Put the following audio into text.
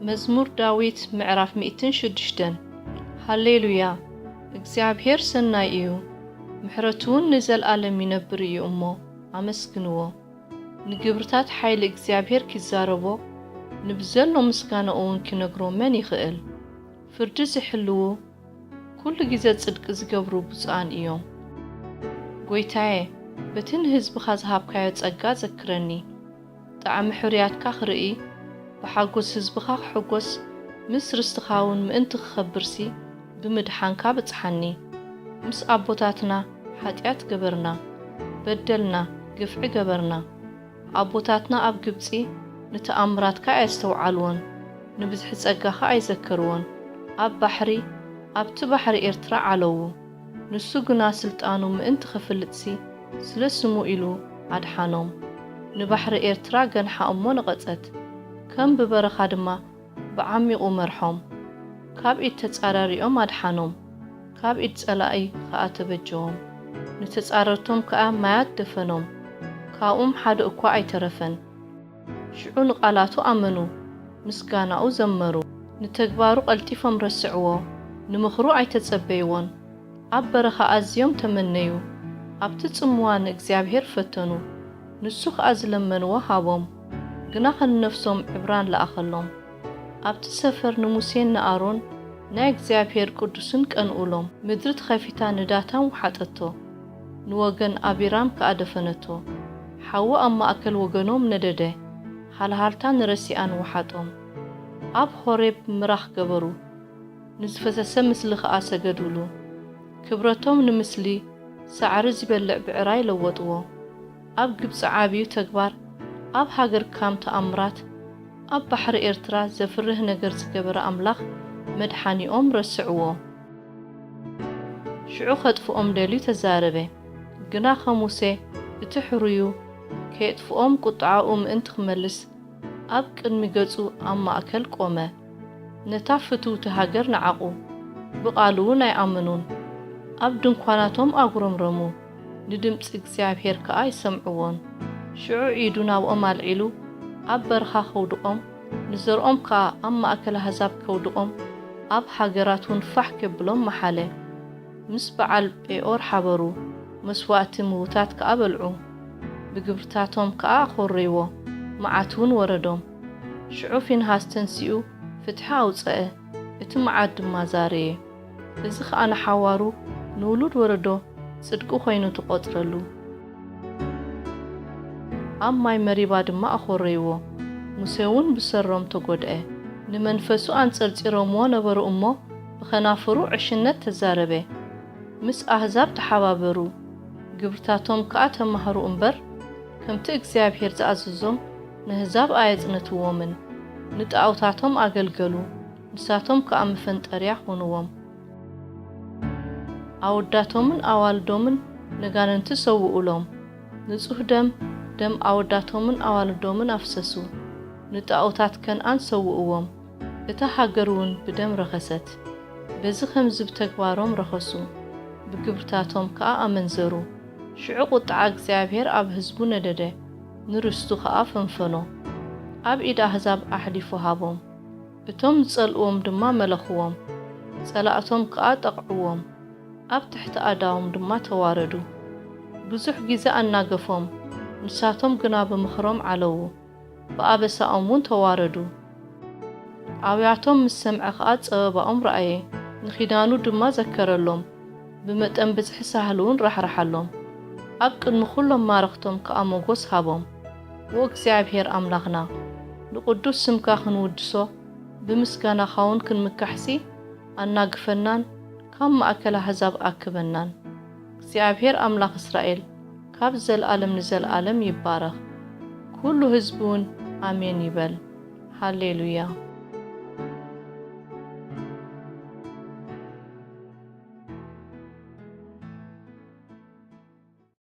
መዝሙር ዳዊት ምዕራፍ ሚእትን ሽዱሽተን። ሃሌሉያ! እግዚኣብሔር ሰናይ እዩ፣ ምሕረቱ እውን ንዘልኣለም ይነብር እዩ እሞ ኣመስግንዎ። ንግብርታት ሓይሊ እግዚኣብሔር ኪዛረቦ፣ ንብዘሎ ምስጋናኡ እውን ኪነግሮ መን ይኽእል? ፍርዲ ዚሕልዉ፣ ኩሉ ግዜ ጽድቂ ዚገብሩ ብፁዓን እዮም። ጐይታየ፣ በቲ ንህዝብኻ ዝሃብካዮ ጸጋ ዘክረኒ። ጣዕሚ ሕርያትካ ክርኢ፣ ብሓጎስ ህዝብኻ ክሕጎስ፣ ምስ ርስትኻ እውን ምእንቲ ክኸብርሲ፣ ብምድሓንካ ብጽሓኒ። ምስ ኣቦታትና ሓጢኣት ገበርና፣ በደልና፣ ግፍዒ ገበርና። ኣቦታትና ኣብ ግብጺ ንተኣምራትካ ኣየስተውዓልዎን፣ ንብዝሒ ጸጋኻ ኣይዘከርዎን። ኣብ ባሕሪ፣ ኣብቲ ባሕሪ ኤርትራ ዓለዉ። ንሱ ግና ስልጣኑ ምእንቲ ኸፍልጥሲ፣ ስለ ስሙ ኢሉ ኣድሓኖም። ንባሕሪ ኤርትራ ገንሓ እሞ ነቐጸት፣ ከም ብበረኻ ድማ ብዓሚቑ መርሖም። ካብ ኢድ ተጻራሪኦም ኣድሓኖም፣ ካብ ኢድ ጸላኢ ኸኣ ተበጀዎም። ንተጻረርቶም ከኣ ማያት ደፈኖም፣ ካብኡም ሓደ እኳ ኣይተረፈን። ሽዑ ንቓላቱ ኣመኑ፣ ምስጋናኡ ዘመሩ። ንተግባሩ ቐልጢፎም ረስዕዎ፣ ንምኽሩ ኣይተጸበይዎን። ኣብ በረኻ ኣዝዮም ተመነዩ፣ ኣብቲ ጽምዋ ንእግዚኣብሔር ፈተኑ። ንሱ ኸኣ ዝለመንዎ ሃቦም፣ ግናኸ ንነፍሶም ዕብራን ለኣኸሎም። ኣብቲ ሰፈር ንሙሴን ንኣሮን ናይ እግዚኣብሔር ቅዱስን ቀንኡሎም። ምድሪ ተኸፊታ ንዳታን ወሓጠቶ፣ ንወገን ኣቢራም ከኣ ደፈነቶ። ሓዊ ኣብ ማእከል ወገኖም ነደደ፣ ሃልሃልታ ንረሲኣን ወሓጦም። ኣብ ሆሬብ ምራኽ ገበሩ፣ ንዝፈሰሰ ምስሊ ኸኣ ሰገዱሉ። ክብረቶም ንምስሊ ሳዕሪ ዚበልዕ ብዕራይ ለወጥዎ። ኣብ ግብጺ ዓብዩ ተግባር፣ ኣብ ሃገር ካም ተኣምራት፣ ኣብ ባሕሪ ኤርትራ ዘፍርህ ነገር ዝገበረ ኣምላኽ መድሓኒኦም ረስዕዎ። ሽዑ ኸጥፍኦም ደልዩ ተዛረበ። ግናኸ ሙሴ እቲ ሕሩዩ ከየጥፍኦም ቁጥዓኡ ምእንቲ ኽመልስ ኣብ ቅድሚ ገጹ ኣብ ማእከል ቆመ። ነታ ፍትውቲ ሃገር ነዓቑ፣ ብቓሉ እውን ኣይኣመኑን። ኣብ ድንኳናቶም ኣጉረምረሙ፣ ንድምጺ እግዚኣብሔር ከኣ ኣይሰምዕዎን። ሽዑ ኢዱ ናብኦም ኣልዒሉ ኣብ በረኻ ከውድቖም፣ ንዘርኦም ከኣ ኣብ ማእከል ኣህዛብ ከውድቖም፣ ኣብ ሃገራት እውን ፋሕ ኬብሎም መሓለ። ምስ በዓል ጴኦር ሓበሩ፣ መስዋእቲ ምዉታት ከኣ በልዑ። ብግብርታቶም ከኣ ኣኾረይዎ፣ መዓት እውን ወረዶም። ሽዑ ፊንሃስ ተንሲኡ ፍትሒ ኣውጸአ፣ እቲ መዓት ድማ ዛረየ። እዚ ኸኣ ንሓዋሩ ንውሉድ ወለዶ ጽድቂ ኾይኑ ተቖጽረሉ። ኣብ ማይ መሪባ ድማ ኣኾረይዎ፣ ሙሴ እውን ብሰሮም ተጎድአ። ንመንፈሱ ኣንጸርጺሮምዎ ነበሩ እሞ፣ ብኸናፍሩ ዕሽነት ተዛረበ። ምስ ኣህዛብ ተሓባበሩ፣ ግብርታቶም ከኣ ተማህሩ እምበር፣ ከምቲ እግዚኣብሔር ዝኣዘዞም ንኣህዛብ ኣየጽነትዎምን። ንጣኦታቶም ኣገልገሉ፣ ንሳቶም ከኣ መፈንጠርያ ኾንዎም። ኣወዳቶምን ኣዋልዶምን ነጋንንቲ ሰውኡሎም። ንጹህ ደም፣ ደም ኣወዳቶምን ኣዋልዶምን ኣፍሰሱ። ንጣኦታት ከንኣን ሰውእዎም። እታ ሃገር እውን ብደም ረኸሰት። በዚ ኸምዚ ብተግባሮም ረኸሱ፣ ብግብርታቶም ከኣ ኣመንዘሩ። ሽዑ ቁጥዓ እግዚኣብሔር ኣብ ህዝቡ ነደደ፣ ንርስቱ ኸኣ ፈንፈኖ። ኣብ ኢድ ኣህዛብ ኣሕሊፉ ሃቦም። እቶም ዝጸልእዎም ድማ መለኽዎም፣ ጸላእቶም ከኣ ጠቕዕዎም። ኣብ ትሕቲ ኣእዳዎም ድማ ተዋረዱ። ብዙሕ ግዜ ኣናገፎም፣ ንሳቶም ግና ብምኽሮም ዓለዉ፣ ብኣበሳኦም እውን ተዋረዱ። ኣውያቶም ምስ ሰምዐ ኸኣ ጸበባኦም ረኣየ፣ ንኺዳኑ ድማ ዘከረሎም፣ ብመጠን ብዝሒ ሳህሉ እውን ራሕራሓሎም። ኣብ ቅድሚ ኹሎም ማረኽቶም ከኣ ሞጎስ ሃቦም። ዎ እግዚኣብሔር ኣምላኽና፣ ንቕዱስ ስምካ ክንውድሶ፣ ብምስጋናኻ እውን ክንምካሕሲ፣ ኣናግፈናን ካብ ማእከል ኣህዛብ ኣክበናን። እግዚኣብሔር ኣምላኽ እስራኤል ካብ ዘለኣለም ንዘለኣለም ይባረኽ። ኩሉ ህዝቢ እውን ኣሜን ይበል። ሃሌሉያ።